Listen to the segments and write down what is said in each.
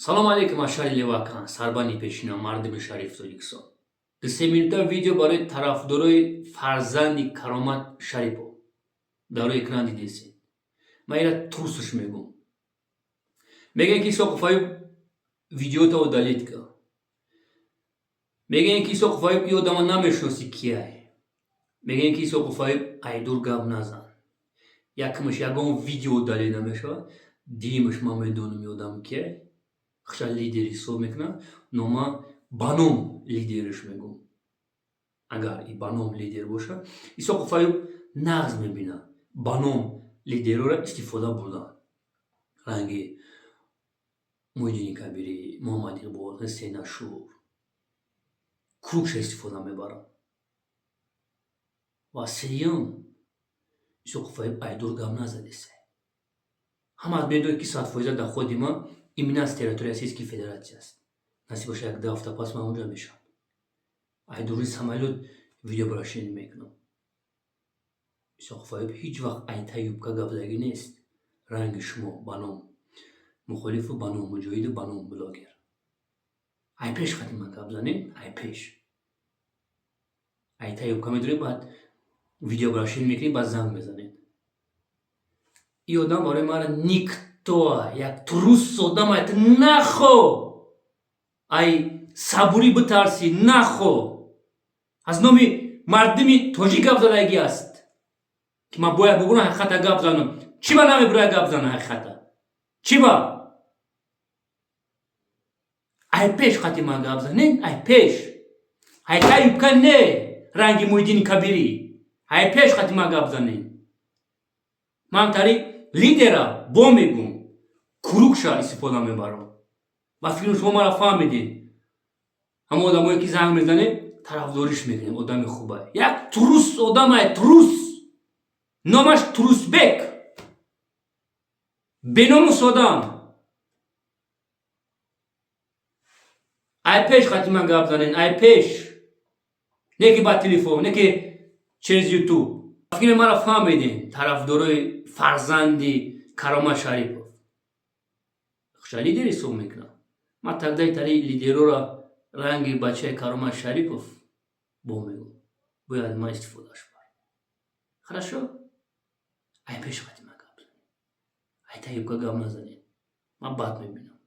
Салом алейкум аз шаҳри Левакан, сарбанди пешина, мардуми шариф Тоҷикистон. 2-се минута видео барои тарафдорои фарзанди Каромат Шарипов. Дар рӯи экран дидесед. Ман ира трусш мегӯм. Мегӯянд, ки Исоқов Аюб видеота удалить кард. Мегӯянд, ки Исоқов Аюб, и одама намешиносӣ, кияй. Мегӯянд, ки Исоқов Аюб, айдур гап назан. Якумаш, ягон видео удалить намешавад. Дуюмаш, ман медонам, и одам кияй. Худша лидер ҳисоб мекунад, но ман ба ном лидериш мегӯм. Агар и ба ном лидер бошад, Исоқов Аюб нағз мебинад ба ном лидерора истифода бурдан. Ранги Муҳиддини Кабирӣ, Муҳаммад Иқбол, Ҳусейн Ашур кругша истифода мебаранд. Ва сеюм, Исоқов Аюб айдур гап назадеса. Ҳамаат медонед, ки 100% доходи ман именно аз территорияи Российской Федерация аст. Насиб боша, як 2 ҳафта пас ман онҷа мешавам. Айдури самолёт видеообращение мекунам. Исоқов Аюб ҳеҷ вақт айта юбка гап задагӣ нест. Ранги шумо ба ном мухолифу, ба ном муҷоҳиду, ба ном блогер. Ай пеш қати ман гап занед, ай пеш. Айта юбка медоред, баъд видеообращение мекунед, баъд занг мезанед. И одам барои мара никто, як трус одам ай, нахо ай сабурӣ битарсӣ, нахо аз номи мардуми тоҷик гап задагӣ аст, ки ман бояд бигӯям, ҳақиқата гап занам. Чӣ ба намебурая гап занам ҳақиқата? Чӣ ба? Ай пеш қати ман гап занед, ай пеш. Ай та юбка не, ранги Муҳиддини Кабирӣ. Ай пеш қати ман гап занед. Ман тари лидера бо мегӯм, кругша истифода мебарам. Ба фикрам, шумо маро фаҳмидед. Ҳама одамое, ки занг мезанед, тарафдориш мекунем, одами хуба. Як трус одамай, трус, номаш Трусбек, беномус одам. Ай пеш хати ман гап занед, ай пеш, не ки ба телефон, не ки через Ютуб. Фикр, маро фаҳмидем, тарафдорои фарзанди Каромат Шарипов. Хуша лидер ҳисоб мекунам. Ман тагдаи тари лидерора ранги бачаи Каромат Шарипов бо мегӯм, бояд ман истифодааш барам. Хорошо, ай пеш хати ман гап занед, ай таюбка гап назанед, ман бад мебинам.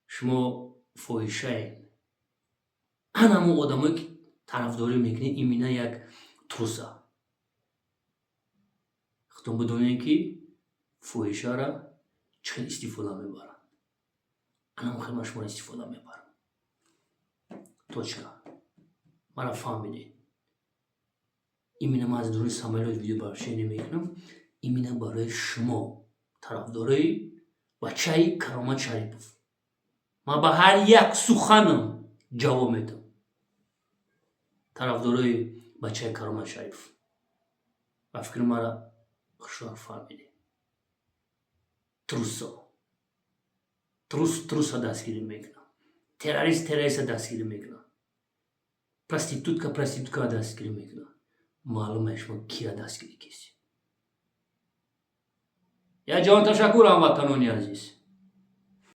Шумо фоҳишаед. Анамо одамое, ки тарафдорӣ мекунед, именно як труса. Худтон бидонед, ки фоҳишара чӣ хел истифода мебаранд. Анамо хел ман шуморо истифода мебарам. Точка. Маро фаҳмидед. Именно ман аз дуруни самолёт видеообращение мекунам именно барои шумо, тарафдорои бачаи Каромат Шарипов. Ман ба ҳар як суханам ҷавоб медиҳам. Тарафдорои бачаи Каромат Шарипов, ба фикри мара хушвақт фаҳмидед. Трусо, трус труса дастгирӣ мекунам, террорист террориста дастгирӣ мекунам, проститутка проституткаро дастгирӣ мекунам. Маълум е, шумо кира дастгирӣ кисед. Як ҷаҳон ташаккур, ҳамватанони азиз.